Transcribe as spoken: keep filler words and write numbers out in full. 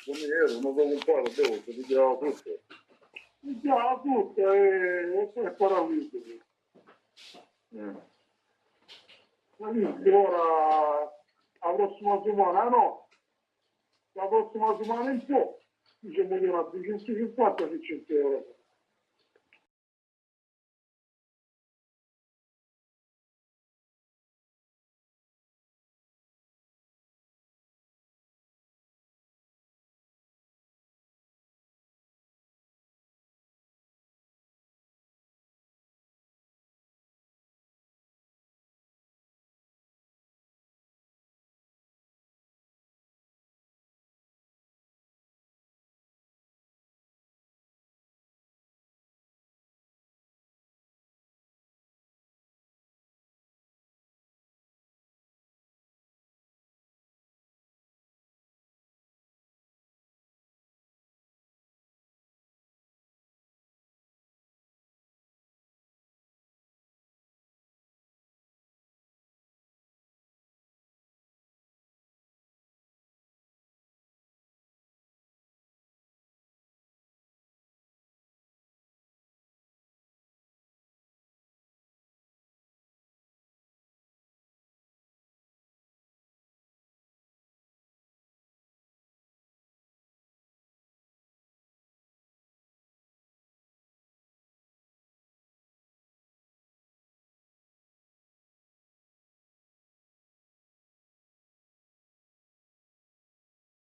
Come era? Non lo compare, devo, si pigliava tutto. Pigliava tutto e, e poi paralizzato. Eh. Capito? Ora la prossima settimana, no? La prossima settimana in po', diciamo che era duecentocinquanta, seicento euro.